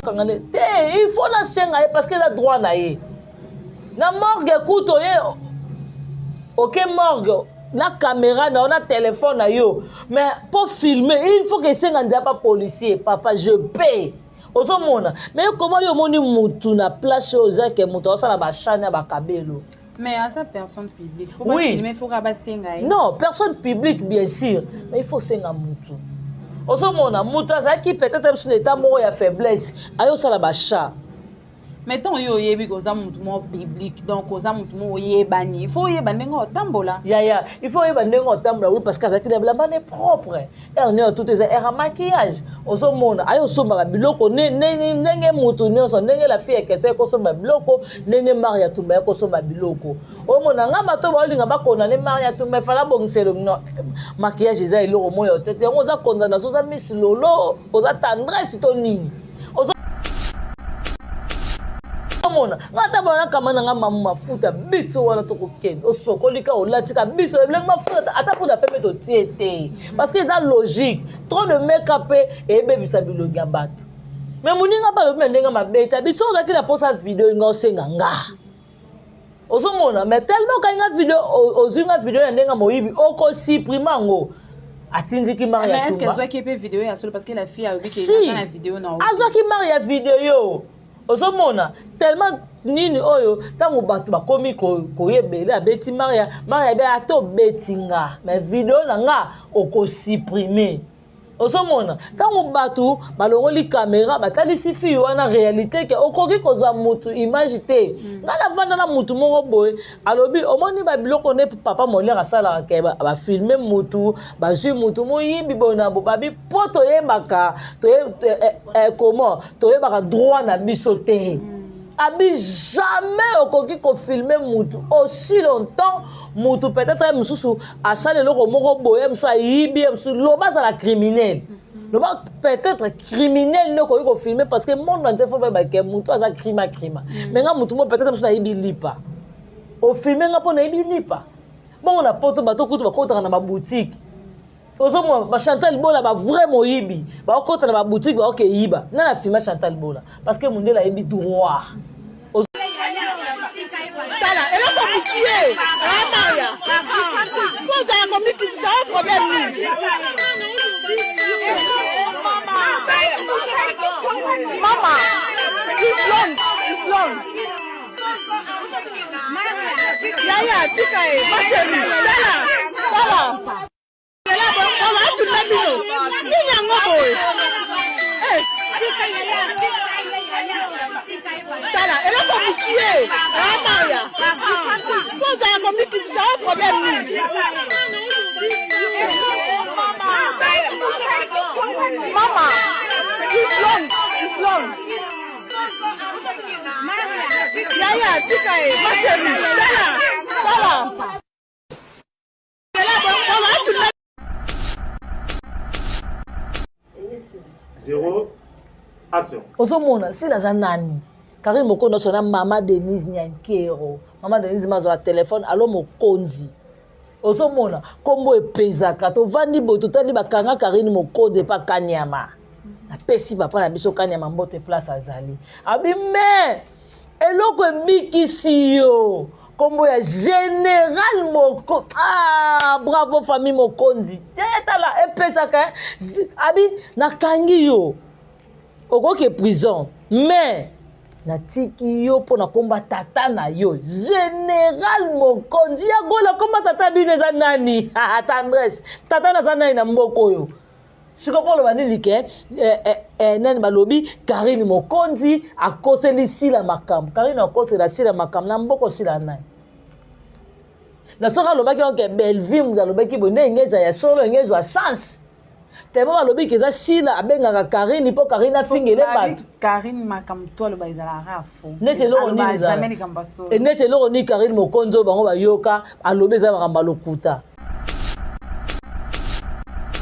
Kanga nde te, il faut nasenga ye parce que eza droit na ye. Na morgue kutu oye oke morgue na caméra na yo na telefone na yo, mais mpo filmer il faut que esenga nzela pa policier. Papa, je paie. Ozomona, mais koma yo omoni mutu na place oyo eza ke moto azosala bachane ya bakabelo. Mais aza personne publique. Faut Oui. filmer, il faut ka basenga ye. Non, personne publique bien sûr, mais il faut senga mutu. Ozomona mutu azalaki peut-être biso na état moko ya faiblesse, ayosala bachat. Mais ntango yo oyebi koza mutu moko public, donc oza mutu moko oyebani, il faut oyeba ndenge otambola. Yaya, il faut oyeba ndenge otambola, oui, parce que azalaki na bilamba ne propre, heure nyonso tout eza heure ya maquillage. Ozomona aye osombaka biloko ndenge mutu nyonso, ndenge la fille ya question ekosomba biloko, ndenge Maria Tumba ekosomba biloko. Omona nga bato baolinga bakondane Maria Tumba, efala bongisa elongi. No, maquillage eza eloko moyo te yango oza condamnation, oza Miss Lolo, oza Tendresse to nini. Ozomona nga ata banakama na nga mamu mafuta biso wana tokokende, osokoli ka olatika biso ebilenge mafuta, ata mpona pembe totie te, parce que eza logique. Trop de make-up mpe eyebebisa bilongi ya bato. Mais moninga mpe alobi na ndenge mabe te, biso ozalaki na mposa video nga osenga nga. Ozomona, mais tellement okangi nga video, ozwi nga video ya ndenge moyibi, okosupprime yango. Atindiki Maria Mais est-ce que Tumba. Azwaki mpe video ya solo? Parce que la fille alobi ke Si. aza na video na Azwaki mari ya video. Ozomona tellement nini oyo, ntango bato bakomi koyebele abeti Maria, Maria be ata obeti nga, mais video na nga okosupprime. Ozomona ntango bato balongoli caméra, batalisi fille wana réalité ke okoki kozwa mutu image te. Ngai navanda na mutu moko boye, alobi omoni babiloko nde papa Molière asalaka ke bafilme mutu, bazwi mutu moyimbi boye na bo babi mpo toyebaka comment toyebaka droit na biso te. Abi jamais okoki kofilme mutu aussi longtemps mutu peut-être ye mosusu asali eloko moko boye, mosusu ayibi ye, mosusu loba azala criminel, loba peut-être criminel nde okoki kofilme, parce que monde entier faut bayeba ke mutu aza crime acrima. Mais nga mutu mo peut-être mosusu nayibi lipa, ofilme nga mpo nayibi lipa. Bongo na poto bato kutu bakotaka na baboutique, ozomona bachantal Bola, bavrai moyibi baokota na baboutique, baoke yiba. Nga na filma Chantal Bola parce que mondele ayebi droit. Tala eloko mokie, Maria, mpo ozala komikitisa o problème nini? Mama, it's long, it's long. Yaya, tika ye, ma chérie. Tala, tala. Tala, bafilme bino nini yango boye? Eh. Tala eloko mokie, Maria, mpo ozala komikitisa o problème nini? Mama, it's long, it's long. Yaya, tika ye, ma chérie. Tala, tala. Tala, bafilme. Zéro, action. Ozomona sila aza nani? Karine Mokonzi nyonso na mama Denise Nyankero. Mama Denise mazwaka telefone alo mokonzi. Ozomona nkombo epezaka, tovandi boye, totali bakanga Karine Mokonzi epa Kanyama. Napesi papa na biso Kanyama mbote place azali. Abi me eloko ebikisi yo nkombo ya général moko. Ah, bravo famille Mokonzi te. Tala epesaka abi nakangi yo, okoki prison, mais natiki yo mpo na komba tata na yo général Mokonzi ya Gola. Komba tata bino eza nani? Tendresse, tata naza nani na mboka oyo? Sikoyo mpo oloba nini ke nani balobi Karine Mokonzi akoseli Sila makambo? Karine akosela Sila makambo na mboka osila nani? Na soki alobaki oke Bellevue moto alobaki boye nde enge eza ya solo, enge ezwa chance temo balobi ke eza Sila abengaka Karine mpo Karine afingele bato. Karine makambo to aloba ezalaka faux. Neti eloko nini? Aloba ezala? Jamais likambo ya solo. Neti eloko nini Karine Mokonzi oyo bango bayoka alobi eza makambo ya lokuta?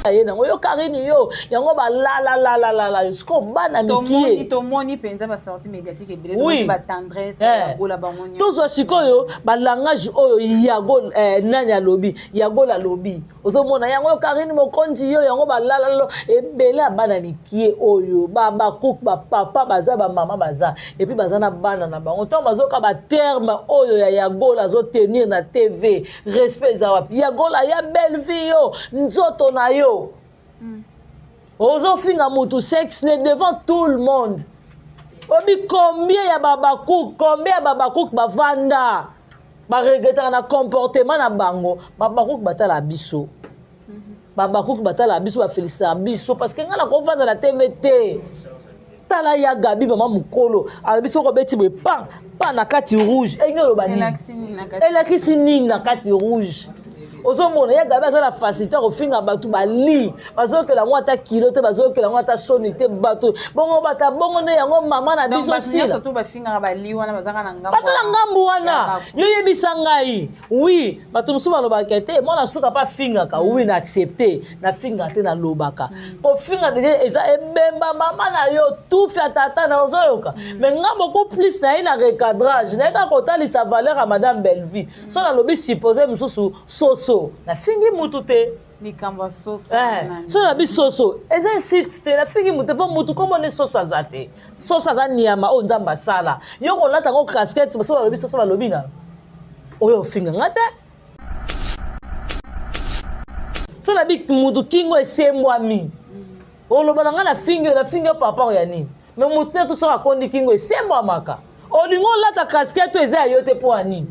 Ye nango yo Karine yo yango balalalalala sikoyo bana mikie. Tomoni mpenza basortie médiatique ebele, tomoni batendresse bagola bango nyonso. Tozwa sikoyo balangage oyo yago nani alobi, yagola alobi, ozomona yango yo Karine Mokonzi yo yango balalalo ebele ya bana mikie oyo babakuku, bapapa baza, bamama baza, et puis baza na bana na bango. Ntango bazoka baterme oyo ya Yagola azotenir na TV, respect eza wapi? Yagola ya Bellevie, yo nzoto na yo ozofinga mutu sexe ne devant tout le monde. Obi combien ya babakuku, combien ya babakuku bavanda baregretaka na comportement na bango? Babakuku batala biso, babakuku batala biso, bafélicitaka biso, parce que ngai nakovanda na TV te. Tala ya Gabi, mama mokolo alobi soki obeti boye pan pa na kati rouge, enge oloba nini? Elakisi nini na kati? Elakisi nini na kati rouge? Ozomona ya Gabi aza na facilité ya kofinga bato, bali bazokela yango ata kilo te, bazokela yango ata soni te. Bato bongo bata bongo nde yango mama na Donc biso bato sila nyonso to bafingaka bali wana bazaka na ngambo baza na ngambu wana. Ya baku. Yo yebisa ngai, oui, bato mosusu balobaka te mwana suka mpe afingaka. Oui, na accepte, nafingaka te, nalobaka. Kofinga déjà eza ebemba mama na yo, tufi ya tata na ozoyoka. Mais nga beaucoup plus naye na recadrage, naye kaka kotalisa valeur ya madame Bellevie. So nalobi supposé mosusu soso, nafingi mutu te. Likambo ya soso nani? So na biso soso eza insulte te, nafingi mutu mpo mutu kombo nde soso aza te. Soso aza nyama oyo Nzambe asala. Yo kolata yango casquette, so balobi soso, balobi na oyo ofinga nga te. So na bi mutu kingo esembwami, oloba na ngai nafingi yo, nafingi yo papa oyo ya nini? Mais mutu te to soki akondi kingo esembwamaka, olingi olata casquette oyo eza ya yo te mpo ya nini?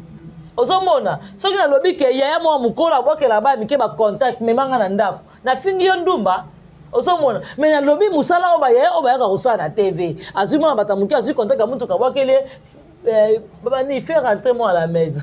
Ozomona soki nalobi ke yaya mwa mokolo abwakela bana mike bacontact, memanga na ndako, nafingi yo ndumba? Ozomona, mais nalobi mosala oyo bayaya oyo bayaka kosala na TV, azwi mwana bato ya moke, azwi contact ya motuka, abwakeli ye bani, fait rentrer moi à la maison.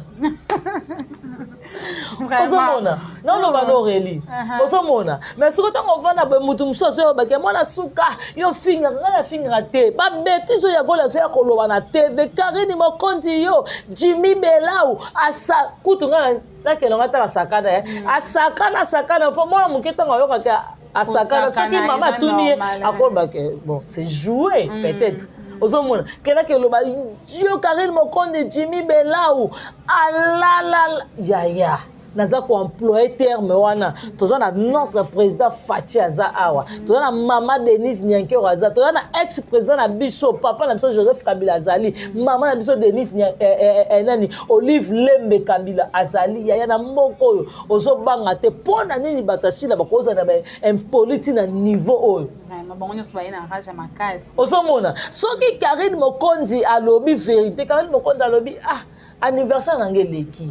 Ozomona, naoloba na Aurélie. Ozomona, mais soki ntango ovanda boye, motu mosusu azoyobake mwana suka yo fingaka ngai, nafingaka te. Babêtises oyo Yagola azoya koloba na TV, Karine Mokonzi yo Jimmy Belau asa kutu ngai nakelonga ata asakana ye, asakana, asakana mpo mwana moke ntango ayokaka asakana, soki Kosakana mama eza atuni ye, normal, eh. akolobake bon, c'est joué peut-être. Ozomona kelaki eloba yo Karine Mokonzi Jimmy Belau alalala yaya, naza koemploye terme wana. Toza na notre président Fatshi aza awa, toza na mama Denise Nyankero aza, toza na ex président na biso, papa na biso Joseph Kabila azali, mama na biso Denise nani Olive Lembe Kabila azali. Yaya na mboka oyo ozobanga te mpo na nini bato asila bakozala na baimpolis ti na niveau oyo? Vraiment, bango nyonso baye na rage ya makasi. Ozomona soki Karine Mokonzi alobi vérité, Karine Mokonzi alobi: "Ah, anniversaire na ngai eleki,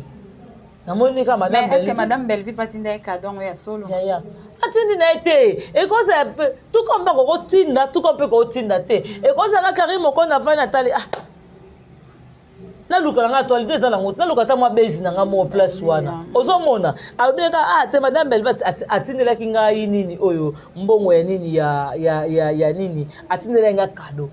namoni kaka Mais madame est ce que Bellevue." Madame Bellevue patinda ye cadeau yango ya solo? Yaya atindi na ye te, ekozala pe tuka mpe kokotinda, tuka mpe kokotinda te. Ekozala Karine Mokonzi afai natali, ah, naluka na nga actualité eza nango, naluka ata mwa bezi na nga moko place wana. Ozomona alobi kaka: "Ah te, madame Bellevue atindelaki ngai nini oyo, mbongo ya nini, ya nini, atindelaki nga cadeau."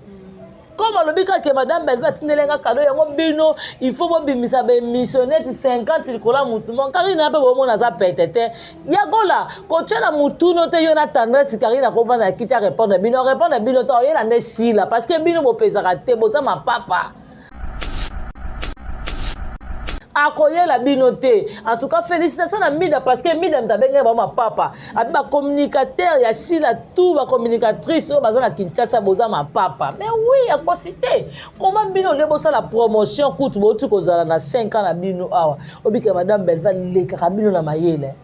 Comme alobi kaka madame Bellevue atindelaki nga cadeau yango, bino il faut bobimisa baémission neti 50 likolo ya mutu mo Karine mpe bomona aza pete te. Yakola kotia na mutuno te, yo na Tendresse. Karine akovanda na kiti arépondre bino, arépondre bino te, oyela nde sila, parce que bino bopesaka te, boza mapapa, akoyela bino te. En tout cas, félicitation na Mida, parce que Mida moto abengaki bango mapapa, abi bacommunicateur ya sila, tout bacommunicatrice oyo baza na Kinshasa boza mapapa. Mais oui, akosi te. Koma bino nde bosala promotion kutu bouti kozala na 5 ans na bino awa, obika madame Belva lekaka bino na mayele.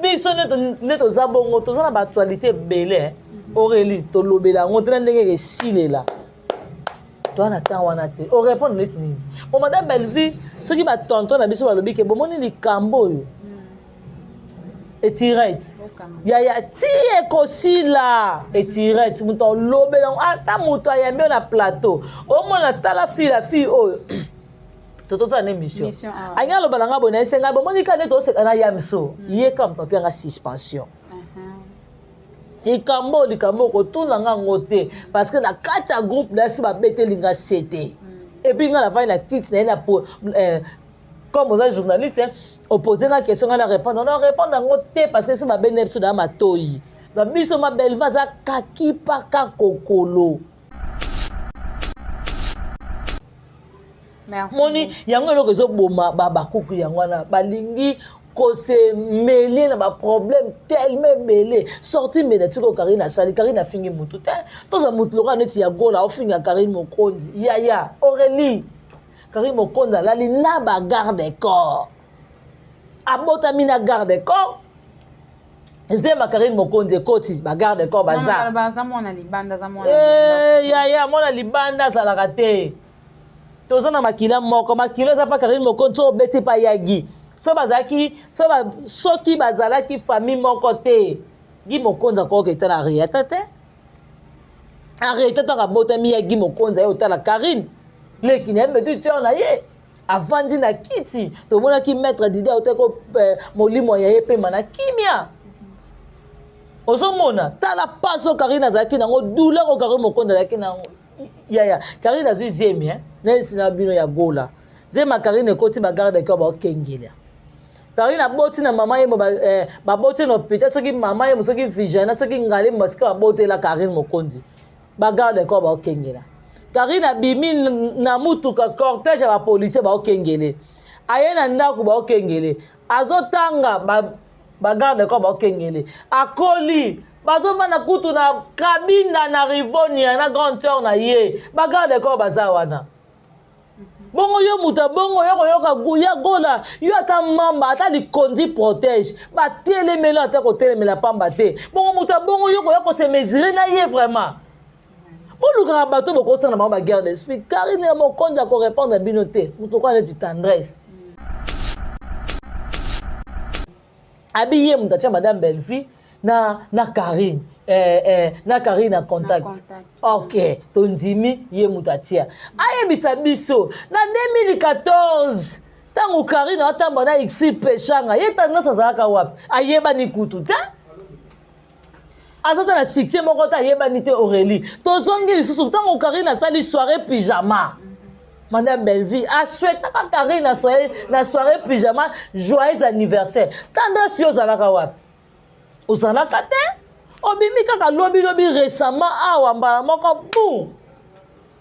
Biso nde toza bongo, toza na baactualité ebele. Aurélie, tolobela yango te na ndenge esilela, toza na temps wana te. Orépondre neti nini? Bon, madame Bellevue, soki batonton na biso balobi ke bomoni likambo oyo etirete yaya ti ekosila etirete, moto alobela yango, ata moto ayambi yo na plateau, omona tala fille, la fille oyo tototala na émission, alingi aloba na nga boye, nayese ngai bomoni ka nde toseka na ya miso ye ka moto apianga suspension. Likambo, likambo kotuna nga yango te, parce que na kati ya groupe nasi babeteli nga se te. Et puis nga nafandi na kiti na ye na. Comme oza journaliste, opose nga question, nga na répondre. Na répondre yango te parce que si babenda biso na matoyi. Donc biso ma Belva aza kakipaka kokolo. Merci. Moni yango eloko ezoboma bakuku yango wana balingi kose mêler na baproblème tellement ebele. Sorti médiatique oyo Karine asali, Karine afingi motu te. Tozwa motu lokola neti ya Gola ofinga Karine Mokonzi. Yaya Aurélie, Karine Mokonzi alali na bagarde corps, abotami na garde corps. Zema Karine Mokonzi ekoti bagarde corps baza. Baza mwana libanda, aza mwana Eh, yaya, mwana libanda azalaka te. Toza na makila moko, makila eza pa Karine Mokonzi. So obeti pa yagi, so bazalaki so ba, soki bazalaki famille moko te, Gi Mokonzi akoki etala Ariata te. Ariata ntango abotami ya Gi Mokonzi, aye otala Karine leki na ye, metu tior na ye avandi na kiti. Tomonaki maître Didi autaki molimo ya ye pema na kimia. Ozomona, tala paso Karine azalaki nango, douleur oyo Karine Mokonzi azalaki nango. Yaya, Karine azwi zemi, eh? Nayesi na bino ya Gola, zema Karine ekoti, bagarde corps baokengela Karine. Aboti na mama yemo, baboti na hôpital, soki mama yemo, soki Vijana, soki Ngalemo, basika babotela Karine Mokonzi, bagarde corps baokengela Karine. Abimi na mutuka, cortège ya bapolisier baokengele. Aye na ndako, baokengele. Azotanga, bagarde corps baokengele. Akoli, bazovanda kutu na Kabinda na Rivonia na grande sœur na ye, bagarde corps baza wana. Bongo yo moto abongo yo koyoka ya Gola, yo ata mamba, ata likondi protège, batelemela ata kotelemela pamba te. Bongo moto abongo yo koya kose mesurer na ye? Vraiment, bolukaka bato bokosala bango baguerre d'esprit. Karine ya Mokonzi akorépondre bino te. Moto lokola neti Tendresse abi ye moto atia madame Bellevue na Karine, na Karine na contact. Contact. Ok, tondimi ye moto atia. Ayebisa biso na 2014, ntango Karine atambola na Xi Peshanga, ye Tendresse azalaka wapi? Ayebani kutu te, aza ta na succès moko te, ayebani te. Aurélie, tozongi lisusu ntango Karine asali soirée pyjama. Madame Bellevue asouhaitaka Karine na soirée pyjama joyeux anniversaire. Tendresse, yo ozalaka wapi? Ozalaka te. Obimi kaka lobilobi récemment awa, mbala moko bum,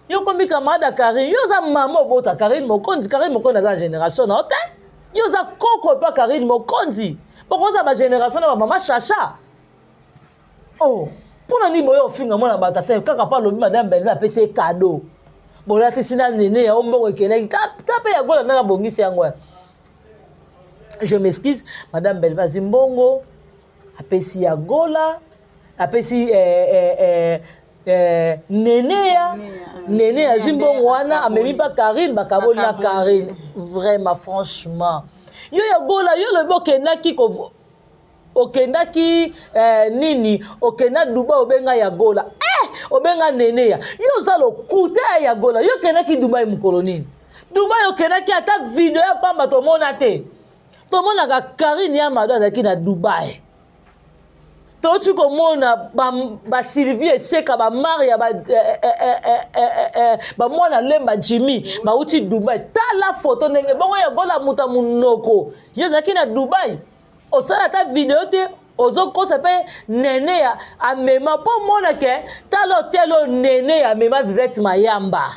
yo komi camarade ya Karine. Yo oza mama, obota Karine Mokonzi. Karine Mokonzi aza génération na yo te. Yo oza koko epa Karine Mokonzi, bokoza bagénération na bamama Chacha. Oh, mpona nini boye ofinga mwana bato ase kaka mpo alobi madame Bellevue apesi ye cadeau, bolatisi na nene ya mbongo ekelaki ta mpe ya Gola ndenge abongisi yango? Je m'excuse, madame Bellevue azwi mbongo, apesi ya Gola, apesi nene ya nene, azwi mbongo wana, amemi mpa Karine, bakaboli na Karine. Vraiment, franchement, yo ya Gola, yo lobi okendaki okendaki nini, okenda Dubai, obenga ya Gola, obenga nene ya yo. Oza lokuta ya Gola. Yo okendaki Dubai mokolo nini? Dubai okendaki, ata video ya pamba tomona te. Tomonaka Karine ya Mado azalaki na Dubai, touti komona baSylvie ba eseka, baMaria, bamwana Lemba, Jimmy bauti Dubai. Tala foto ndenge bongo ya Gola, moto ya monoko, yo ozalaki na Dubai, osala ata video te. Ozokosa mpe nene ya amema mpo omona ke tala hotel oyo nene ya amema Vivete Mayamba,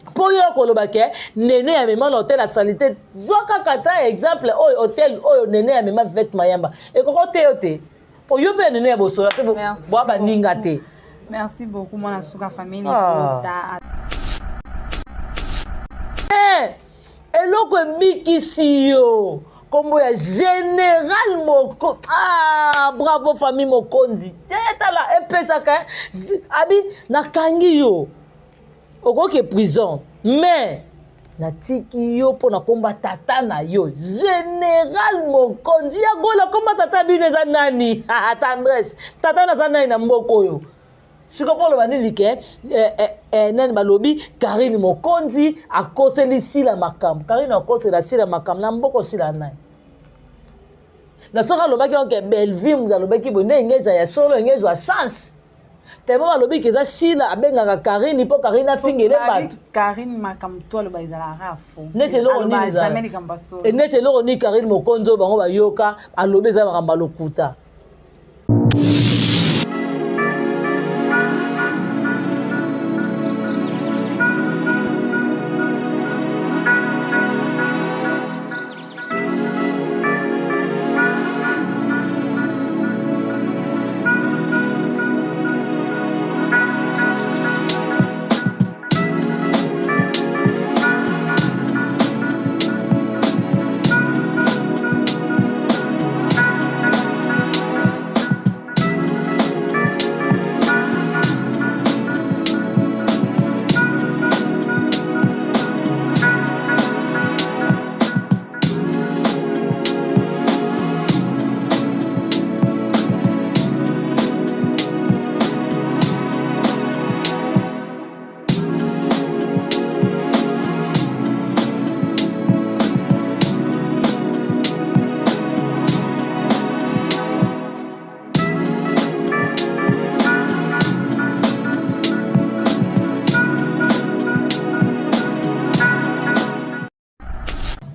mpo yo koloba ke nene ya mema na hotel asali te. Zwa kaka ta exemple oyo, hotel oyo nene ya mema Vivete Mayamba, ekoko te yo te, mpo yo mpe nene ya bosola mpe bwa baninga te. Merci beaucoup, mwana suka famille. Ah. Eh, eloko ebikisi yo, nkombo ya général moko. Ah, bravo famille Mokonzi te. Tala, epesaka abi nakangi yo, okoki prison, mais natiki yo mpo na komba tata na yo général Mokonzi ya Gola. Komba tata bino eza nani? Tendresse, tata naza nani na mboka oyo? Sikoyo mpo oloba nini ke nani balobi Karine Mokonzi akoseli Sila makambo? Karine akosela Sila makambo na mboka osila nani? Na soki alobaki onke Bellevue moto alobaki boye, nde enge eza ya solo, enge ezwa chance. Tellement balobi ke eza Sila abengaka Karine mpo Karine afingele bato. Karine makambo to aloba ezalaka faux. Neti eloko nini jamais likambo ya solo. Neti eloko nini Karine Mokonzi oyo bango bayoka alobi eza makambo ya lokuta.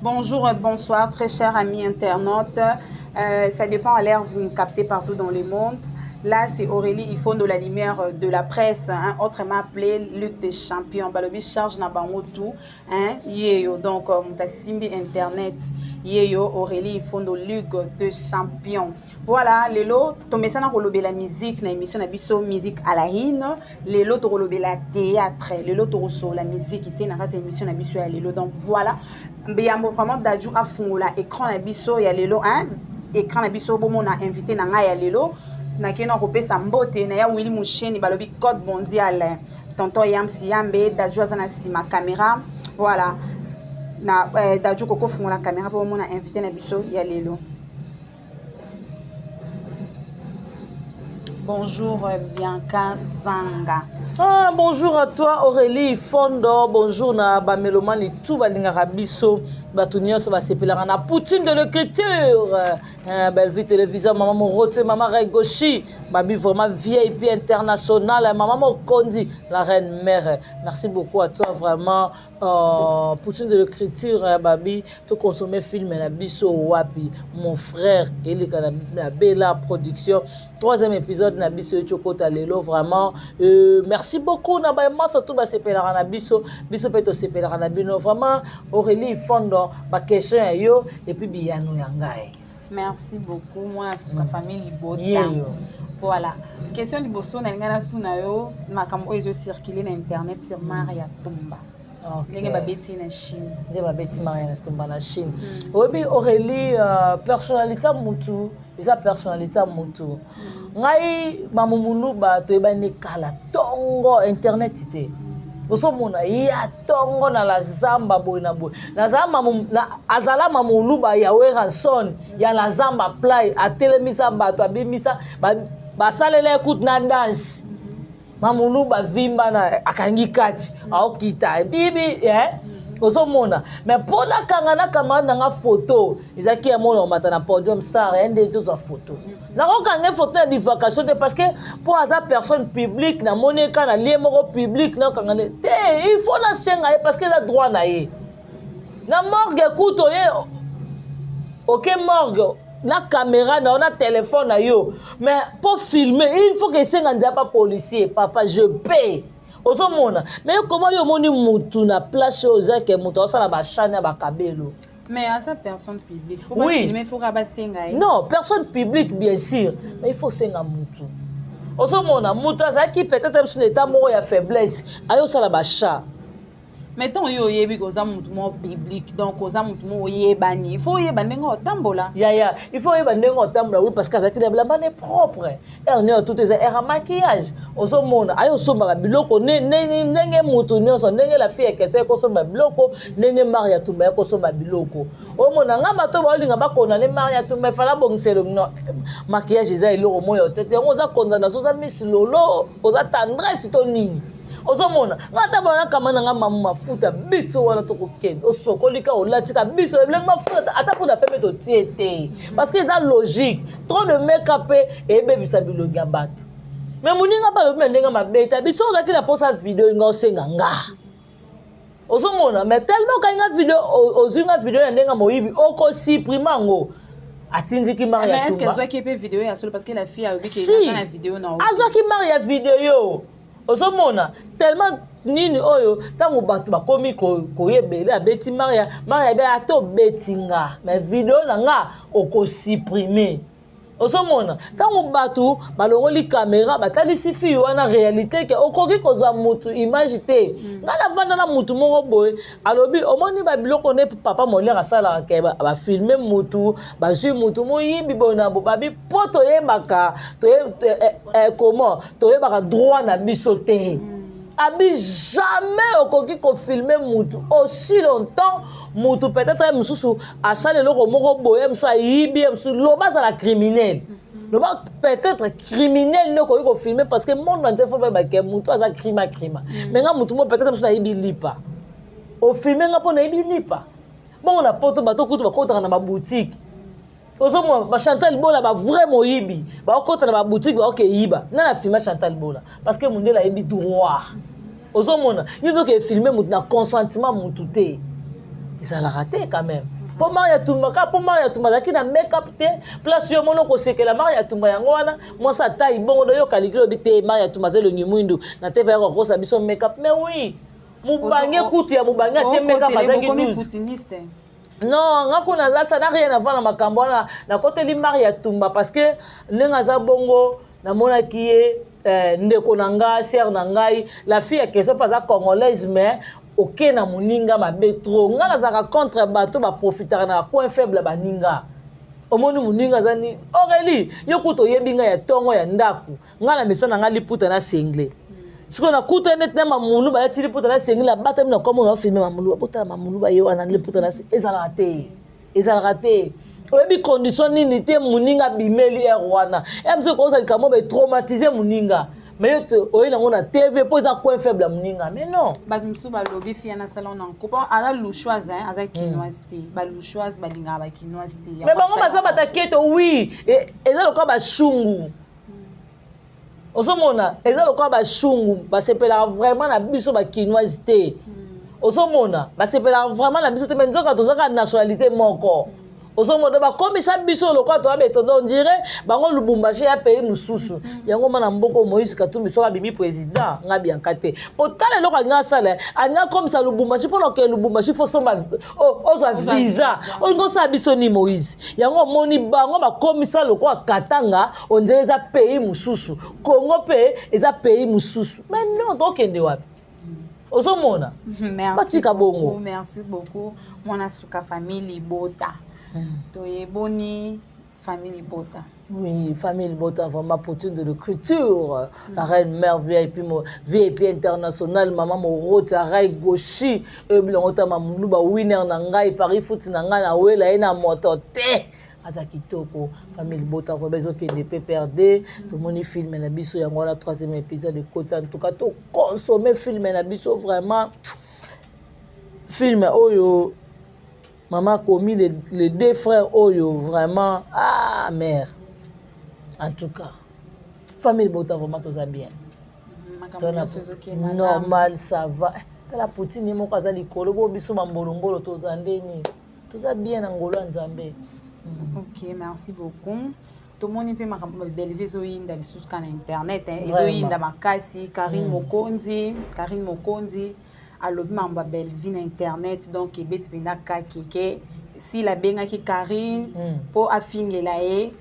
Bonjour et bonsoir, très chers amis internautes. Ça dépend à l'heure, vous nous captez partout dans le monde. Là, c'est Aurélie Ifondo, la lumière de la presse, hein, autrement appelé Luc des champions. Balobi charge na bango tout, hein, yeyo. Donc, Mutasimbi Internet, yeyo, Aurélie Ifondo, Luc de champion. Voilà, lelo, tomesana kolobe la musique, na émission na biso musique à la hine. Lelo, tokolobe la théâtre. Lelo, toroso la musique, ite na kati émission na biso ya lelo. Donc, voilà. Mbeyambo vraiment Dadju afungola écran na biso ya lelo, hein. Écran na biso bomo na invité na ngai ya lelo. Nakei na kopesa mbote na ya Willy Musheni balobi code mondial. Tonton Yams Yambe Dadju aza na sima caméra. Voilà. Na Dadju koko fungola caméra po mona invité na biso ya lelo. Bonjour Bianca Zanga. Ah, bonjour à toi Aurélie Fondo, bonjour na ba mélomane tout balingaka biso bato nyonso basepelaka na poutine de l'écriture. Bellevue télévision, maman Morote, maman Regoshi, babi vraiment VIP international, maman Mokondi, la reine mère. Merci beaucoup à toi vraiment. Poutine de l'écriture, babi, to consommer film na biso wapi, mon frère Elika na Bella production. Troisième épisode na biso chokota lelo vraiment. Merci beaucoup na ba maso tout ba sepelaka na biso, biso pe to sepelaka na bino vraiment. Aurélie Fondo ba question ya yo et puis biyano ya ngai. Merci beaucoup moi suka famille Libota. Yeyo. Voilà. Question liboso na lingana tuna yo makambo oyo ezo circuler na internet sur Maria Tumba. Okay. Ndenge babeti na Chine. Ndenge babeti Maria Tumba na Chine. Oyebi Aurélie, personnalité mutu, eza personnalité mutu. Ngai mamumulu ba toyebani kala tongo internet te. Ozomona ya tongo na la zamba boye na boye. Nazala mamu, na, azala mamulu ba ya Werrason, ya la zamba play, atelemisa bato, abimisa, ba, basalela écoute na danse. Mamulu ba vimba na akangi kati, aokita bibi, eh? Ozomona. Mais pour na kanga na camarade na nga photo, ezaki ya mona mata na podium star, eh, nde tozwa photo. Na kokanga photo ya divagation te parce que pour aza personne publique na moneka na lieu moko public na kanga ne te, il faut na senga ye parce que la droit na ye. Na morgue kuto ye, OK morgue na caméra na na téléphone na yo, mais pour filmer il faut que senga ndia pas policier, papa je paie. Ozomona. Mais comment yo moni mutu na place oyo eza ke mutu asala ba chaîne ya ba kabelo? Mais à sa personne publique, faut Oui. pas filmer, faut pas senga ye. Non, personne publique bien sûr, mais il faut senga mutu. Ozomona mutu azalaki peut-être sur état moko ya faiblesse, ayo sala ba chat. Mais tant yo oyebi koza mutu moko public, donc koza mutu moko oyebani, il faut oyeba ndenge otambola. Ya ya, il faut oyeba ndenge otambola, oui, parce que azalaki na bilamba ne propre. Air nyonso tout eza air ya maquillage. Ozomona ayo osombaka biloko ndenge mutu nyonso, ndenge la fille ya question ekosomba biloko, ndenge Maria Tumba ekosomba biloko. Omona nga bato baolinga bakondane Maria Tumba, efala bongiselo no maquillage eza eloko moyo te. Yango oza condamnation, oza Miss Lolo, oza tendresse to nini? Ozomona nga ata bana kama na nga mamu mafuta biso wana tokokende osokolika olatika biso ebilengi mafuta ata mpona pembe totie te parce que eza logique. Trop de make-up ebebisa bilongi ya bato. Mais moninga mpe alobi na ndenge mabe te, biso ozalaki na mposa video, nga osenga nga. Ozomona, mais tellement okangi nga video, ozwi nga video ya ndenge moyibi, okosupprime yango. Atindiki Maria Tumba. Azwaki mpe video ya solo? Parce que la fille alobi ke Si. aza na video na Azwaki Maria video. Ozomona tellement nini oyo, ntango bato bakomi koyebele, abeti Maria. Maria be ata obeti nga, mais video na nga okosupprime. Ozomona, ntango bato balongoli caméra, batalisi fille wana réalité ke okoki kozwa mutu image te. Ngai navanda na mutu moko boye, alobi: omoni babiloko nde papa Molière asalaka, ke bafilme mutu, bazwi mutu moyibi boye na bo babi, mpo toyebaka comment toyebaka droit na biso te. Abi jamais okoki kofilme mutu aussi longtemps mutu peut-être ye mosusu asali eloko moko boye, mosusu ayibi, ye mosusu loba azala criminel, loba peut-être criminel nde okoki kofilme, parce que monde entier faut bayeba ke mutu aza crime acrima. Mais nga mutu mo peut-être mosusu nayibi lipa, ofilme nga mpo nayibi lipa bongo. Na Poto bato kutu bakotaka na baboutique, ozomona baChantal Bola, bavrai moyibi, baokota na baboutique, baoke yiba. Nga na filma Chantal Bola parce que mondele ayebi droit. Ozomona, yo toke filme motu na consentement motu te, ezalaka te quand même. Mpo Maria Tumba kaka, mpo Maria Tumba azalaki na make-up te, place yo mona okosekela Maria Tumba yango wana, mwasi atai bongo do yoka likili, obi te Maria Tumba aza elongi mwindu na te, vayaka kokosa biso make-up. Mais oui, mobange kutu ya mobange atie make-up azalaki 12. Poutiniste. Non, nga kuna naza ça n'a rien à voir na makambo wana. Nakoteli Maria Tumba parce que ndenge aza bongo, namonaki ye ndeko na ngai, sœur na ngai. La fille ya question mpe aza congolaise, mais oke na moninga mabe trop. Ngai nazalaka contre bato baprofitaka na coin faible ya baninga. Omoni moninga aza ni Aurélie, yo kuta oyebi ngai ya ntongo ya ndako, ngai na mesa na ngai liputa na sengle. Sikoyo nakuta neti na mamulu bayati liputa na sengle, abatami na komona bafilme mamulu, babotala mamulu baye wana liputa na. Ezalaka te, ezalaka te. Oyebi condition nini te moninga abimeli ere wana, e mosusu kozala likambo batraumatise moninga, mais yo oye nango na TV mpo eza coin faible ya moninga, mais non. Bato mosusu balobi fi ana asala na nko, aza lushoise, aza kinoise te. Balushoise balingaka bakinoise te. Mais bango baza bataketo, oui, eza lokola bashungu. Ozomona, eza lokola bashungu, basepelaka vraiment na biso bakinoise te. Ozomona, basepelaka vraiment na biso te, mais nzoka tozaka nationalité moko. Ozomona, bakomisa biso lokola toya betondo, on dirait bango Lubumbashi ya pays mosusu. Yango mana mboka Moïse Katumbi, soki abimi président, nga bianka te, po tala eloko alingi asala, alingi akomisa Lubumbashi. Mpona okende Lubumbashi, faut somba, ozwa visa. Olingi osala biso ni Moïse? Yango omoni bango bakomisa lokola Katanga, on dirait eza pays mosusu, Congo mpe eza pays mosusu. Mais non, tokende wapi? Ozomona, batika bongo. Merci beaucoup, mwana suka. Famille libota, toyeboni, famille libota. Oui, famille libota, vraiment Poutine de l'écriture, la reine mère VIP, VIP international, maman Moroti, Arai Goshi, bilongo ta mamulu ba winner na ngai, Paris foot na ngai na wela ye na moto te. Aza kitoko, famille libota vraiment ezokende PPRD. Tomoni film na biso yango wana, troisième épisode ekoti. En tout cas, toconsommer film na biso vraiment, film oyo mama akomi les deux frères oyo vraiment, ah mère. En tout cas, famille bota vraiment toza bien, normal, ça va. Tala Poutine ye moko aza likolo bo biso bambolombolo toza ndeni, toza bien na ngolo ya Nzambe. Ok, merci beaucoup. Tomoni mpe makambo Bellevue ezoyinda lisusu kaka na internet, ezoyinda makasi. Karine Mokonzi, Karine Mokonzi alobi makambo ya Bellevue na internet, donc ebeti mpenza kake ke sila abengaki Karine mpo afingela ye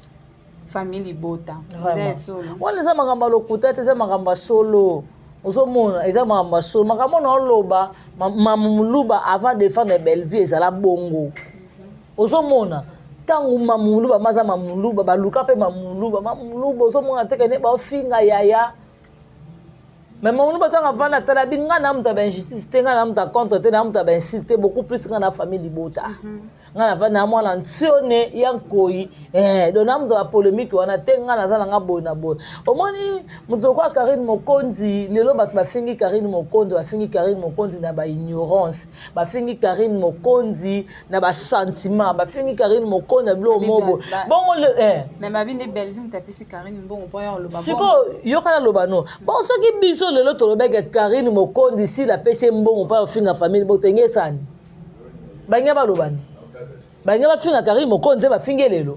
famille libota. Eza ya solo? Wana eza makambo ya lokuta te, eza makambo ya solo. Ozomona, eza makambo ya solo, makambo na oloba Mamuluba avant défendre Bellevue ezala bongo. Ozomona, ntango Mamuluba maza Mamuluba baluka mpe Mamuluba, Mamuluba ozomona te kende baofinga yaya. Mais mama muluba ntango avandi atala bi ngai na moto ya bainjustice te, ngai na moto ya contre te, na moto ya bainsulte te, beaucoup plus ngai na famille libota. Ngai navandi na mwana ntione ya nkoi, donc na moto ya bapolémique wana te. Ngai naza na nga boye na boye. Omoni moto lokola Karine Mokonzi, lelo bato bafingi Karine Mokonzi, bafingi Karine Mokonzi na baignorance, bafingi Karine Mokonzi na basentiment, bafingi Karine Mokonzi na biloko mobo bongo. Mais babi nde Bellevue moto apesi Karine mbongo mpo ya oloba. Sikoyo yoka, naloba no bon, soki biso lelo tolobeke Karine Mokonzi sila apesi ye mbongo mpo afinga famille, botenge esani bange balobani, bange bafinga Karine Mokonzi te, bafingi ye lelo.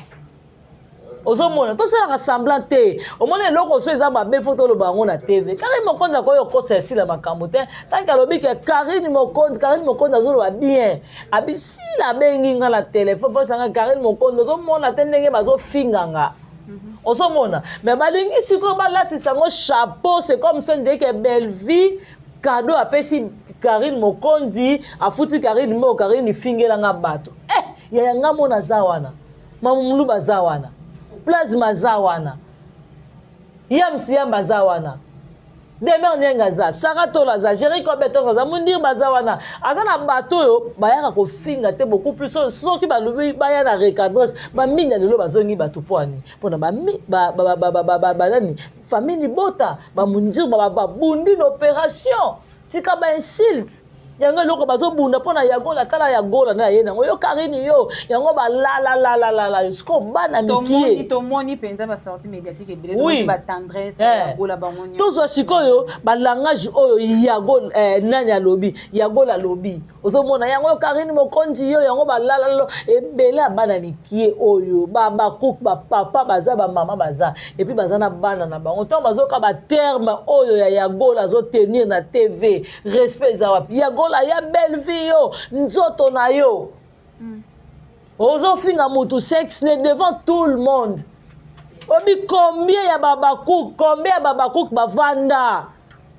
Ozomona, tosalaka semblant te. Omoni eloko so eza mabe, fo toloba yango na TV. Karine Mokonzi akoki kokosa esila makambo te. Tanke alobi ke Karine Mokonzi, Karine Mokonzi azoloba bien, abi sila abengi nga na telefone mpo esanga Karine Mokonzi, ozomona te ndenge bazofinga nga. Ozomona, mais balingi sikoyo balatisa yango chapeau, c'est comme ça ndeke Bellevue cadeau apesi Karine Mokonzi, afuti Karine moko, Karine ifingelanga bato. Yaya, nga mona aza wana, Mamumulu baza wana, Plasma aza wana, Yamsi Yamba aza wana, Demer Nieng aza, Sara Tola aza, Jericho Betos aza, Mundir baza wana. Aza na bato oyo bayaka kofinga te, beaucoup plus oyo soki balobi baya na recadrage bamingi ya lelo bazongi bato. Mpo ani? Mpona banani? Famille libota, bamundir babundi na opération tika bainsulte. Yango eloko bazobunda mpo na Yagola. Tala Yagola na ye nango, yo Karine, yo yango balalalalala. Sikoyo bana mikie Tomoni mpenza basortie médiatique ebele, tomoni batendresse Yagola, bango nyonso. Tozwa sikoyo balangage oyo Yago, nani alobi, Yagola alobi, ozomona yango, yo Karine Mokonzi, yo yango balalala ebele ya bana mikie oyo babakuku, bapapa baza, bamama baza, et puis baza na bana na bango. Ntango bazoyoka baterme oyo ya Yagola azotenir na TV, respect eza wapi? Yagola ya Bellevue, yo nzoto na yo ozofinga mutu sexe ne devant tout le monde. Obi combien ya babakuku, combien ya babakuku bavanda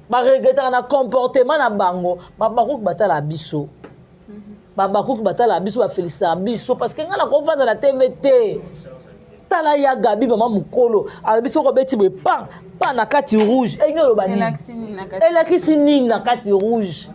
baregretaka na comportement na bango? Babakuku batala biso, babakuku batala biso, bafélicitaka biso, parce que ngai nakovanda na TV te. Tala ya Gabi, mama mokolo alobi soki obeti boye pa pa na kati rouge, enge oloba nini? Elakisi nini na kati rouge?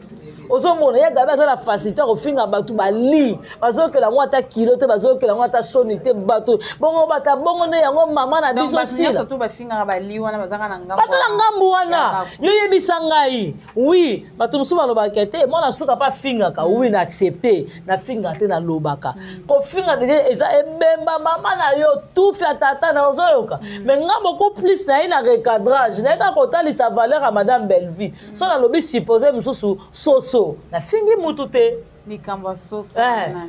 Ozomona ya Gabi aza na facilité kofinga bato, bali bazokela yango ata kilo te, bazokela yango ata soni te. Bato bongo bata bongo nde yango mama na biso sila baza na ngambu wana. Yo yebisa ngai, oui, bato mosusu balobaka te mwana suka mpe afingaka. Oui, na accepte, nafingaka te, nalobaka. Kofinga deja eza ebemba mama na yo, tufi ya tata na ozoyoka. Mais nga beaucoup plus naye na recadrage, naye kaka kotalisa valeur ya madame Bellevue. So nalobi suppose mosusu soso, nafingi mutu te. Likambo ya soso.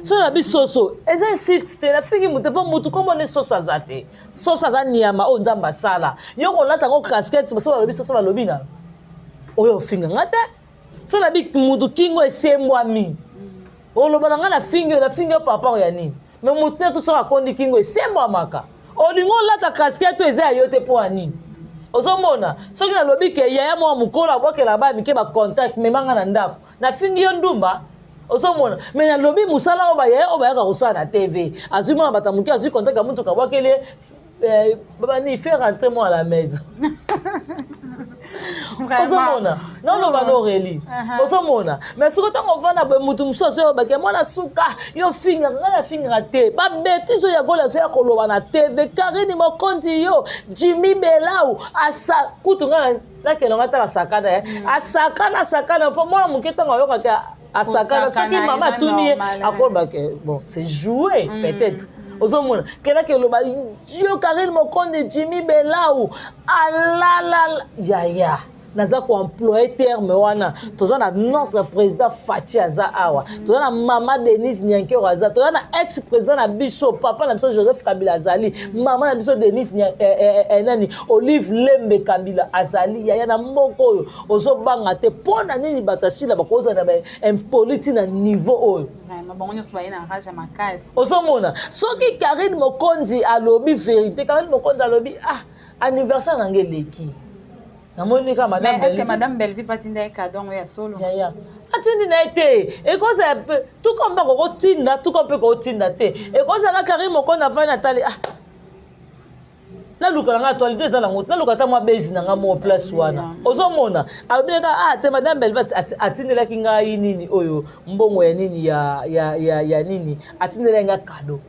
So nabi soso eza insulte te, nafingi mutu te, mpo mutu kombo nde soso aza te. Soso aza nyama oyo Nzambe asala. Yo kolata yango casquette, so balobi soso, balobi na oyo ofinga nga te. So nabi mutu kingo esembwami, oloba na ngai nafingi yo, nafingi yo papa ya nini? Mais mutu te to soki akondi kingo esembwamaka, olingi olata casquette oyo eza ya yo te, mpo ya nini? Ozomona, soki nalobi ke yaya mwa mokolo abwakela baya mike bacontact, memanga na ndako, nafingi yo ndumba. Ozomona, mais nalobi mosala oyo bayaya oyo bayaka kosala na TV, azwi mwana bato moke, azwi contact ya motuka, abwakeli ye, bani fait rentrer moi à la maison. Ozomona, naoloba na Aurélie. Ozomona, mais soki ntango ovanda boye, motu mosusu azoyobake mwana suka yo fingaka ngai, nafingaka te. Babêtises oyo Yagola azoya koloba na TV, Karine Mokonzi, yo Jimmy Belau asa kutu ngai nakende ngo atala sakana ye, asakana, asakana mpo mwana moke ntango ayokaka asakana, soki mama atuni ye, akolobake bon, c'est joué peut-être. Ozomona kendaki eloba yo Karine Mokonzi, Jimmy Belau alalala. Yaya, naza koemploye terme wana. Toza na notre président Fatshi aza awa, toza na mama Denise Nyankero aza, toza na ex président na biso, papa na biso Joseph Kabila azali, mama na biso Denise nani Olive Lembe Kabila azali. Yaya, na mboka oyo ozobanga te mpo na nini bato asila bakozala na baimpolis ti na niveau oyo? Bango nyonso baye na rage ya makasi. Ozomona, soki Karine Mokonzi alobi vérité, Karine Mokonzi alobi: "Ah, anniversaire na ngai eleki, namoni kaka." Madame, est-ce que madame Bellevue patinda ye cadeau yango ya solo? Yaya, atindi na ye te. Ekozala mpe tuka mpe kokotinda, tuka mpe kokotinda te. Ekozala Karine Mokonzi afani, atali: "Ah, Naluka na nga actualité eza nango, naluka ata mwa bezi na nga moko place wana. Ozomona alobi kaka ah te, madame Belva atindelaki ngai nini oyo, mbongo ya nini ya nini, atindelaki nga cadeau.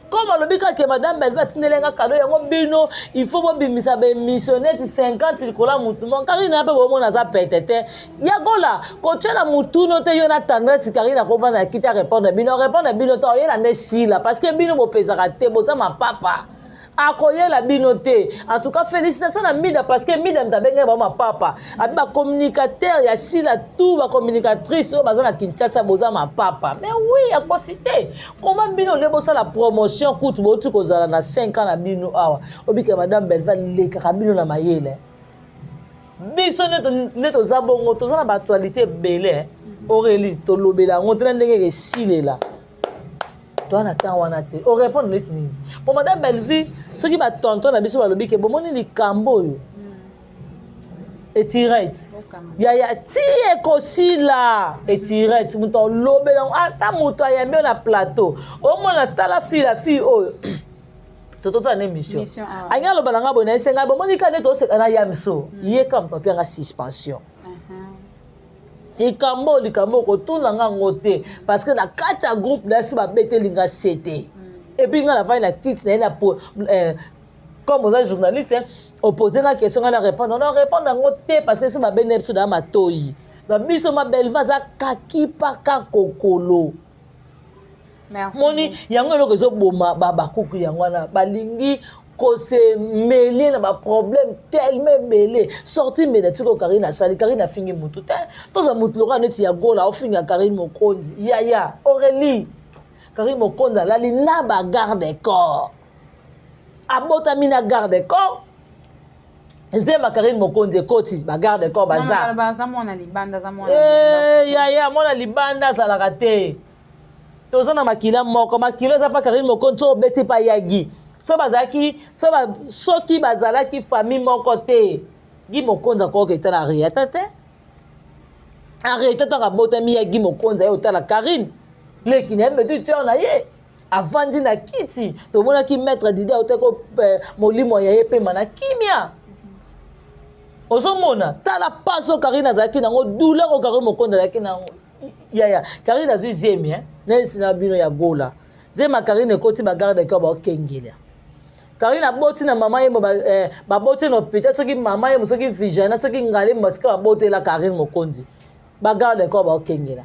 Comme alobi kaka madame Belva atindelaki nga cadeau yango, bino il faut bobimisa baémission neti 50 likolo ya mutu moko. Karine mpe bomona aza pete te. Yakola kotia na mutuno te. Yo na Tendresse, Karine akovanda na kiti, arépondre bino, arépondre bino te. Oyela nde sila, parce que bino bopesaka te, boza mapapa, akoyela bino te. En tout cas, félicitation na Mida, parce que Mida moto abengaki bango mapapa. Abi bacommunicateur ya Sila, tout bacommunicatrice oyo baza na Kinshasa, boza mapapa. Mais oui, akosi te. Koma bino nde bosala promotion kutu bouti kozala na 5 ans na bino awa. Obika madame Belva lekaka bino na mayele. Biso nde toza bongo, toza na baactualité ebele. Aurélie, tolobela yango te na ndenge esilela. Toza na temps wana te. Orépondre neti nini po madame Bellevue? Soki batonton na biso balobi ke bomoni likambo oyo etirete yaya ti ekosila etirete, moto alobela ata moto ayambi yo na plateau, omona tala fille, la fille oyo tototala na émission, angi aloba na nga boye, nayese ngai bomoni kaka nde toseka na ya miso. Ye kaka moto apianga suspension. Likambo, likambo okotuna nga yango te, parce que na kati ya groupe nasi babeteli nga se te. Et puis nga nafandi na kiti na ye na comme oza journaliste, opose nga question, nga na répondre, na répondre yango te, parce que si babende biso na matoyi na biso, mabelva aza kakipaka kokolo. Moni yango eloko ezoboma bakuku yango wana, balingi kose mêler na baproblème tellement ebele. Sortie médiatique oyo Karine asali, Karine afingi motu te. Tozwa motu lokola neti ya Gola, ofinga Karine Mokonzi. Yaya Aurélie, Karine Mokonzi alali na bagarde corps, abotami na garde corps. Nzemba Karine Mokonzi ekoti, bagarde corps baza. Yaya, mwana libanda azalaka te. Toza na makila moko, makila eza mpa Karine Mokonzi. So obeti mpa yagi, so bazalaki, soki bazalaki famille moko te, Gi Mokonzi akoki etala Ariata te. Ariata ntango abotami, ya Gi Mokonzi aye otala Karine leki na ye, petite sœur na ye, avandi na kiti. Tomonaki maître Didi autaki, molimo ya ye pema na kimia. Ozomona, tala pasi oyo Karine azalaki nango, douleur oyo Karine Mokonzi azalaki nango. Yaya, Karine azwi zemi nayesi na bino ya Gola. Zema Karine ekoti, bagarde corps baokengela. Karine aboti na mama yemo, baboti na hôpital, soki mama yemo, soki Vijana, soki Ngalemo, basika babotela Karine Mokonzi, bagarde corps baokengela.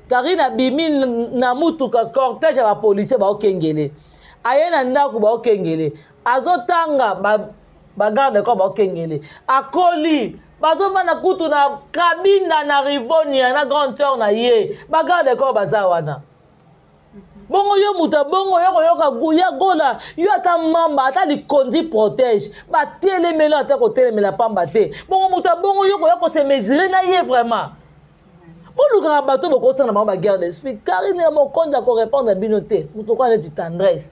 Karine abimi na mutuka, cortège ya bapolicier baokengele. Aye na ndako, baokengele. Azotanga, bagarde corps baokengele. Akoli, bazovanda kutu na Kabinda na Rivonia na grande sœur na ye, bagarde corps baza wana. Bongo yo moto bongo yo koyoka ya Gola, yo ata mamba, ata likondi protège, batelemeli ata kotelemela pamba te. Bongo moto abongo, yo koya kose mesurer na ye? Vraiment, bolukaka bato bokosala bango baguerre d'esprit. Karine ya Mokonzi akorépondre bino te. Moto lokola neti Tendresse,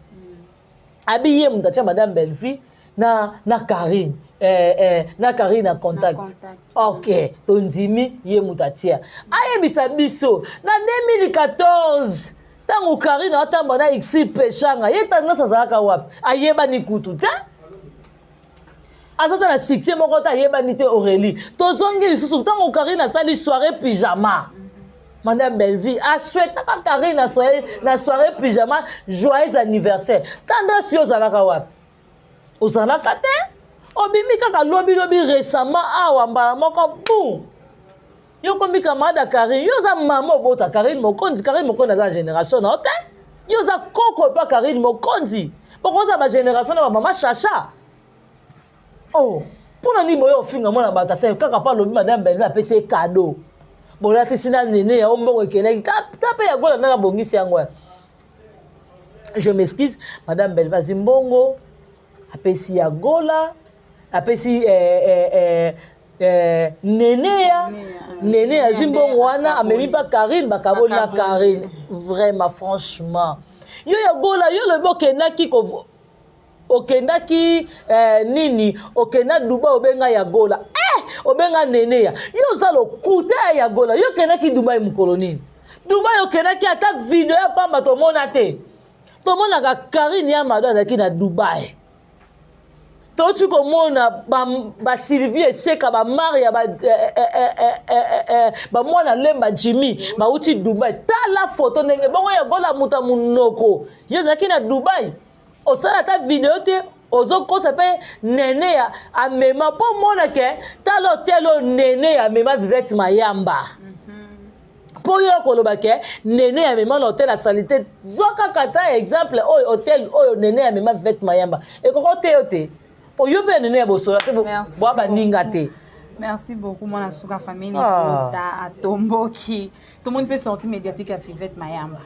abi ye moto atia madame Bellevue na Karine, na Karine na contact. Ok, tondimi ye moto atia. Ayebisa biso na 2014, ntango Karine atambola na Xi Peshanga, ye Tendresse azalaka wapi? Ayebani kutu te, aza ta na succès moko te, ayebani te. Aurélie, tozongi lisusu ntango Karine asali soirée pyjama. Madame Bellevue asouhaitaka Karine na soirée pyjama joyeux anniversaire. Tendresse, yo ozalaka wapi? Ozalaka te. Obimi kaka lobilobi récemment awa, mbala moko bum, yo komi camarade ya Karine. Yo oza mama, obota Karine Mokonzi. Karine Mokonzi aza génération na yo te. Yo oza koko epa Karine Mokonzi, bokoza bagénération na bamama Chacha. Oh, mpona nini boye ofinga mwana bato ase kaka mpo alobi madame Bellevue apesi ye cadeau, bolatisi na nene yango, mbongo ekelaki ta mpe ya Gola ndenge abongisi yango? Je m'excuse, madame Bellevue azwi mbongo, apesi ya Gola, apesi nene ya nene, azwi mbongo wana, amemi mpa Karine, bakaboli na Karine. Vraiment, franchement, yo ya Gola, yo lobi okendaki, okendaki nini, okenda Dubai, obenga ya Gola, obenga nene ya yo. Oza lokuta ya Gola. Yo okendaki Dubai mokolo nini? Dubai okendaki, ata video ya pamba tomona te. Tomonaka Karine ya Mado azalaki na Dubai. Touti komona ba Sylvie Eseka, bamaria, bamwana Lemba, Jimmy bauti Dubai. Tala foto ndenge bongo ya Gola, moto ya monoko, yo ozalaki na Dubai, osala ata video te, ozokosa mpe nene ya amema mpo omona ke tala hotel oyo nene ya amema Vivete Mayamba, mpo yo koloba ke nene ya mema na hotel asali te. Zwa kaka ta exemple oyo, hotel oyo nene ya mema Vivete Mayamba, ekoko te yo te, mpo yo mpe nene ya bosola te, bwa baninga te. Merci beaucoup, mwana suka famille. Ah. Ota atomboki, tomoni mpe sortie médiatique ya Fivette Mayamba.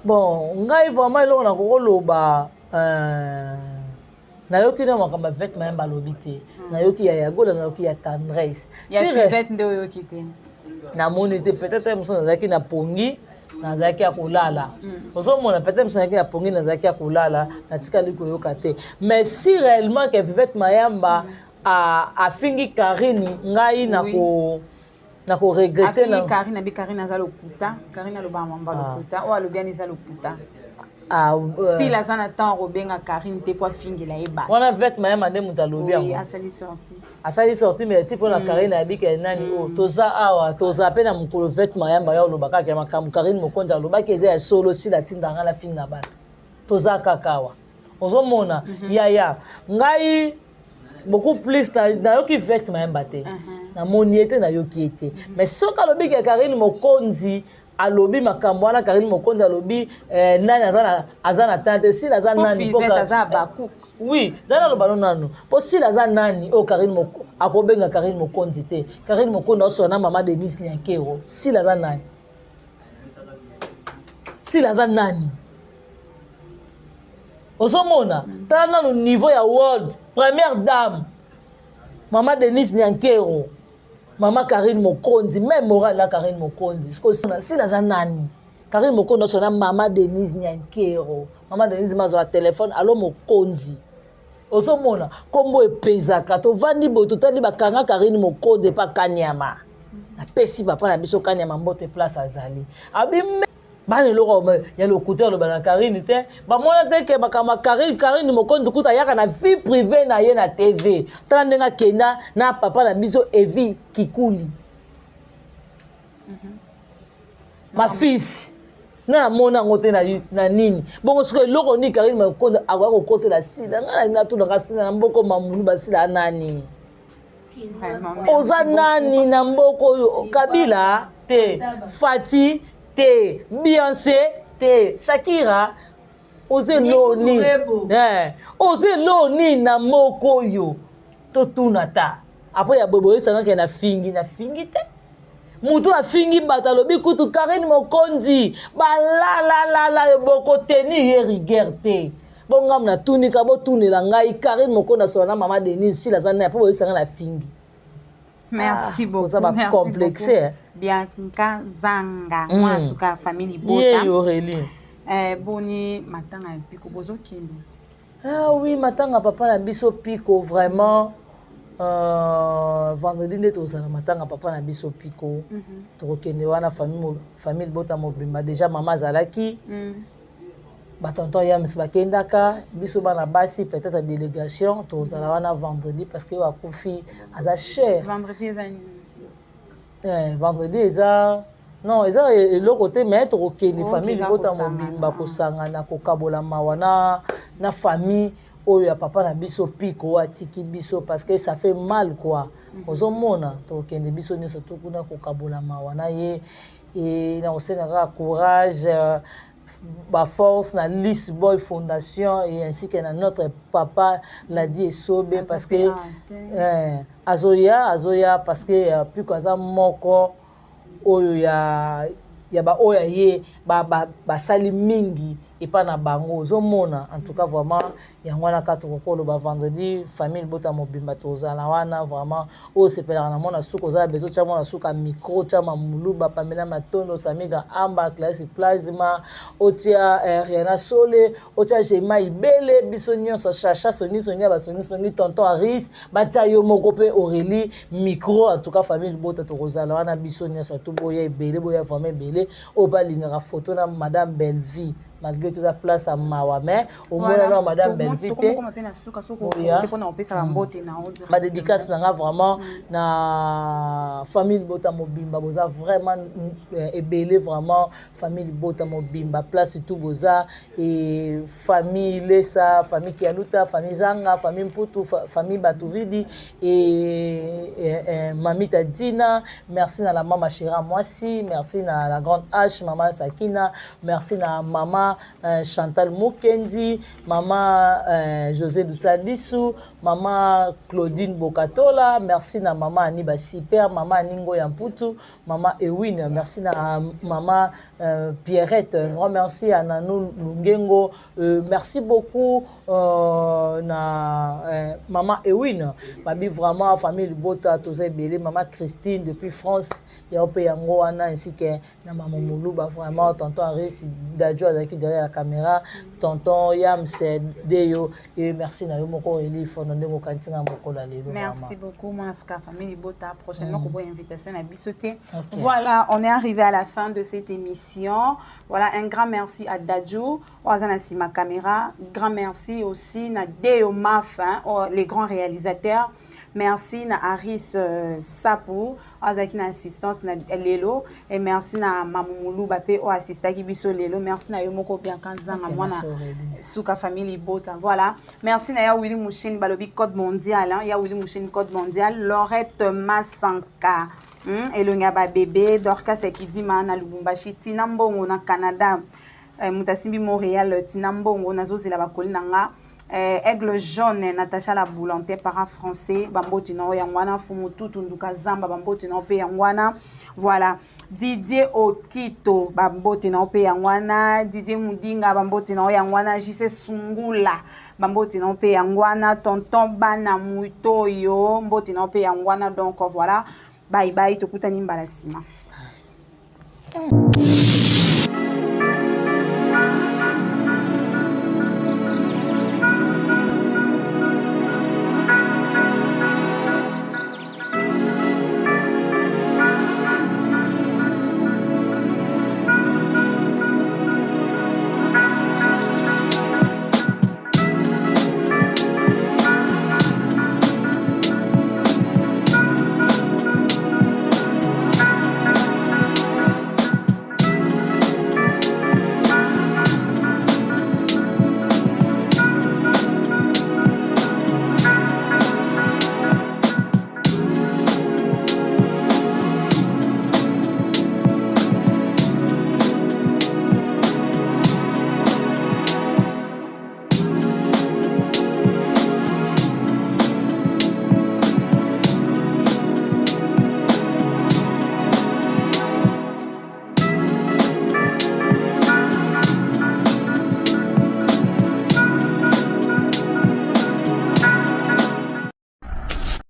Bon, ngai vraiment eloko nakokoloba, nayoki na makambo ya Fivette Mayamba alobi te. Nayoki ya Yagola, nayoki ya Tendresse. Ya Fivette nde oyoki te? Namoni te. Peut-être mosusu nazalaki na pongi, nazalaki ya kolala. Ozomona, peut-être mosusu nazalaki na pongi, nazalaki ya kolala, natikali koyoka te. Mais si réellement ke Vivette Mayamba afingi Karine, ngai nako nakoregretter. Na Karine abi Karine aza lokuta, Karine alobaka mamba lokuta, oyo alobi ani eza lokuta. Sila aza na temps akobenga Karine te po afingela ye bato. Wana Vivette Mayamba nde moto alobi yango? Asali sortie. Asali sortie, mais ti mpona Karine ayebi ke nani oyo toza awa, toza mpe na mokolo Vivette Mayamba ya oloba kaka ya makambo Karine Mokonzi alobaki eza ya solo. Sila atindanga na finga bato, toza kaka awa, ozomona. Yaya ngai beaucoup plus nayoki Vivette Mayamba te, namoni ye te, nayoki ye te. Mais soki alobi ke Karine Mokonzi alobi makambo wana, Karine Mokonzi alobi nani aza na temps te, Sila aza nani? Oui, za naloba no nanu, mpo Sila aza nani oyo Karine akobenga Karine Mokonzi te? Karine Mokonzi aosola na mama Denise Nyankero. Sila aza nani? Sila aza nani? Ozomona, tala nanu niveau ya world, première dame mama Denise Nyankero, mama Karine Mokonzi, même moral na Karine Mokonzi. Sila aza nani? Karine Mokonzi aso na mama Denise Nyankero. Mama Denise mazwaka telefone, alo Mokonzi. Ozomona nkombo epezaka. Tovandi boye, totali, bakanga Karine Mokonzi epa Kanyama. Napesi papa na biso Kanyama mbote place azali. Abi bana eloko ya lokuta aloba na Karine te, bamona te ke makambo ya Karine. Karine Mokonzi kuta ayaka na vie privée na ye na TV. Tala ndenge akenda na papa na biso Evi Kikuli. Ma fils nga namona yango te na nini bongo. Soki eloko nini Karine Mokonzi akoya kokosela Sila, ngai natunaka Sila na mboko mamulu, basila nani? Oza nani na mboka oyo? Kabila te, Fati te, Beyoncé te, Shakira, oza eloni, oza eloni na mboka oyo? Totuna ta apres ya boye, boyesangaki na fingi, na fingi te. Motu afingi bato, alobi kutu Karine Mokonzi balalalala, bokoteni ye rigueur te. Bongamu natunika, botunela ngai Karine Mokonzi asola na mama Denise, Sila aza nani? Mpo boyebisanga na fingi. Merci beaucoup. Oza bacomplexe. Bianca Zanga, mwana suka famille Bota. Ye Aurélie. Boni matanga ya Piko, bozokende? Ah oui, matanga papa na biso Piko, vraiment, vendredi nde tozala matanga papa na biso Piko. Tokokende wana famille, famille Bota mobimba. Déjà mama azalaki, batonton Yams bakendaka, biso bana basi peut-être délégation, tozala wana vendredi parce que oyo akufi aza cher. Vendredi eza nini? Vendredi eza, non, eza eloko te, mais tokokende famille libota mobimba kosangana, kokabola mawa na famille oyo ya papa na biso Piko oyo atiki biso, parce que ça fait mal quoi. Ozomona, tokokende biso nyonso tokuna kokabola mawa na ye. E na kosenga kaka courage, baforce na Lis Boy Fondation et ainsi que na notre papa Ladi Esobe, parce que azoya, azoya, parce que Piko aza moko oyo ya baoyo aye basali mingi epa na bango. Ozomona, en tout cas vraiment yango wana kaka tokokoloba. Vendredi famille bota mobimba tozala wana. Vraiment oyo osepelaka na mwana suka, ozala bezo tia mwana suka micro, tia Mamuluba, Pamela Matondo, Samiga Amba, Classe Plasma, otia Riana Sole, otia Jema Ibele, biso nyonso, Chacha Songisongi ya basongisongi, tonton Aris, batia yo moko mpe Aurélie micro. En tout cas famille libota tokozala wana biso nyonso. To boya ebele, boya vraiment ebele. Oyo balingaka photo na madame Bellevie. Malgré toza place ya mawa, mais omona na madame Bellevue te. Badédicace na nga vraiment na famille libota mobimba, boza vraiment ebele, vraiment famille libota mobimba, place tout boza, e famille Lesa, famille Kialuta, famille Zanga, famille Mputu, famille Batuvidi et Mamita Dina. Merci na la mama Shira Mwasi, merci na la grande H, mama Sakina, merci na mama Chantal Mukendi, mama José Lusadisu, mama Claudine Bokatola, merci na mama Aniba Super, mama Aningo Yamputu, mama Ewin, merci na mama Pierrette, un grand merci à Nanou Lungengo, merci beaucoup na mama Ewin, babi vraiment famille Libota toza ebele, mama Christine depuis France, ya mpe yango wana, ainsi que na mama Moluba, vraiment tonton Aris Dadjo azalaki derrière la caméra, tonton Yams Deyo, et merci na yo moko Eli Fondo ndenge okanisi nga mokolo ya lelo. Merci beaucoup, Mwanska, famille Libota. Prochainement, mm. invitation à bisoté. Voilà, on est arrivé à la fin de cette émission. Voilà, un grand merci à Dadjo, Oazana Sima Caméra. Grand merci aussi à Deo Maf, hein, oh, les grands réalisateurs. Merci na Aris Sapu, azalaki na assistance na lelo, et merci na Mamumulu Bape oyo assistaki biso lelo. Merci na yo moko Bianca Nzanga, mwana suka famille Libota. Voilà. Merci na ya Willy Mouchine balobi code mondial, hein, ya Willy Mouchine code mondial, Lorette Masanka. Elongi ya babebe Dorcas Ekidima na Lubumbashi, Tina Mbongo na Canada. Moto asimbi Montréal, Tina Mbongo, nazozela bakoli na nga. Aigle jaune, Natacha la Boulante, para français, bamboti na yo yango wana, Fumu Tutu Nduka Zamba, bamboti na yo mpe yango wana. Voilà. Didier Okito, bambote na yo mpe yango wana, Didier Mudinga, bambote na yo yango wana, JC Sungula, bambote na yo mpe yango wana, tonton Bana Mutoyo, mbote na yo mpe yango wana. Donc voilà, bye bye, tokutani mbala nsima.